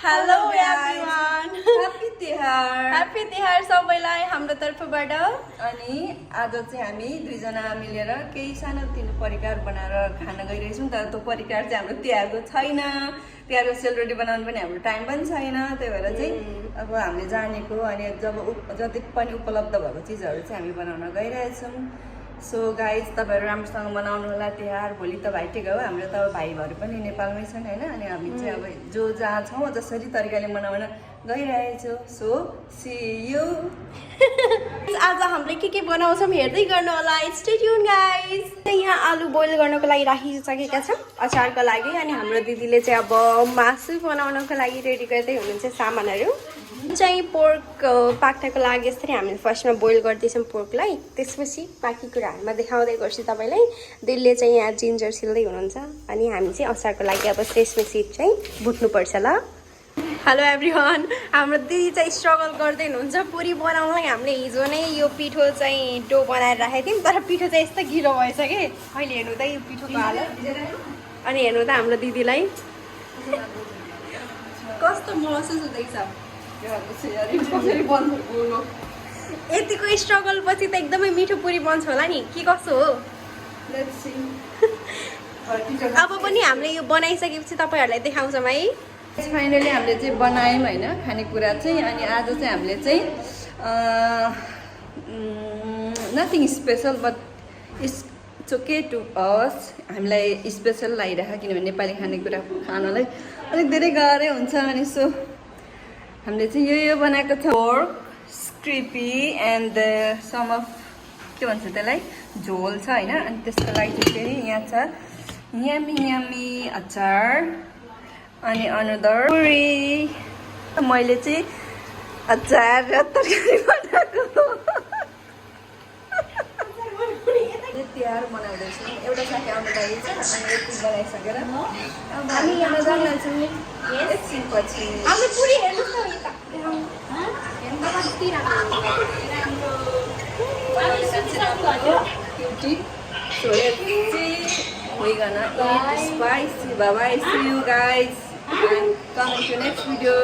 Hello everyone. Happy Tihar सबैलाई हाम्रो तर्फबाट। अनि आज चाहिँ हामी दुईजना मिलेर केही सानोतिनो परिकार बनाएर खान गइरहेछौँ। तर त्यो परिकार चाहिँ हाम्रो तिहारको छैन। तिहारको सेलरोटी बनाउनु पनि हाम्रो टाइम पनि छैन। त्यही भएर चाहिँ अब हामीले जानेको अनि जति पनि उपलब्ध भएको चिजहरू चाहिँ हामी बनाउन गइरहेछौँ। सो गाइज तपाईँहरू राम्रोसँग मनाउनु होला तिहार। भोलि त भाइटिका हो। हाम्रो त भाइहरू पनि नेपालमै छन् होइन। अनि हामी चाहिँ अब जो जहाँ छौँ जसरी तरिकाले मनाउन गइरहेछौँ। So C you. आज हामीले के बनाउँछौँ हेर्दै गर्नु होला। Stay tune guys. यहाँ आलु बोइल गर्नको लागि राखिसकेका छौँ अचारको लागि। अनि हाम्रो दिदीले चाहिँ अब मासु बनाउनको लागि रेडी गर्दै हुनुहुन्छ सामानहरू। चाहिँ पोर्क पाक्नको लागि यसरी हामीले फर्स्टमा बोइल गर्दैछौँ पोर्कलाई। त्यसपछि बाँकी कुराहरूमा देखाउँदै गर्छु तपाईँलाई। दिदीले चाहिँ यहाँ जिन्जर सिल्दै हुनुहुन्छ। अनि हामी चाहिँ अचारको लागि अब सेस्मे सिड चाहिँ भुट्नुपर्छ ल। Hello everyone. हाम्रो दिदी चाहिँ स्ट्रगल गर्दै हुनुहुन्छ पुरी बनाउनलाई। हामीले हिजो नै यो पिठो चाहिँ डो बनाएर राखेको थियौँ। तर पिठो चाहिँ यस्तो गिलो भएछ कि अहिले हेर्नु त यो पिठोको हालत। अनि हेर्नु त हाम्रो दिदीलाई कस्तो महसुस हुँदैछ। यतिको स्ट्रगल पछि त एकदमै मिठो पुरी बन्छ होला नि के कसो हो। अब पनि हामीले यो बनाइसकेपछि तपाईँहरूलाई देखाउँछौँ है। फाइनली हामीले चाहिँ बनायौँ होइन खानेकुरा चाहिँ। अनि आज चाहिँ हामीले चाहिँ nothing special but it's okay to us. हामीलाई स्पेसल लागिरहेको किनभने नेपाली खानेकुरा खानलाई अलिक धेरै गाह्रै हुन्छ। अनि सो हामीले चाहिँ यो बनाएको छ पोर्क स्क्रिपी एन्ड सम अफ के भन्छ त्यसलाई झोल छ होइन। अनि त्यसको लागि चाहिँ फेरि यहाँ छ यमी अचार अनि अनदर पुरी। मैले चाहिँ अचार र तरकारी बनाएको तिहार मनाउँदैछु। एउटा साथी आउनु लागि छ अनि यति बनाइसकेर हामी यहाँ जान्छौँ एकछिनपछि। So let's see. We're gonna eat spicy. Bye bye. See you guys. And come to next video.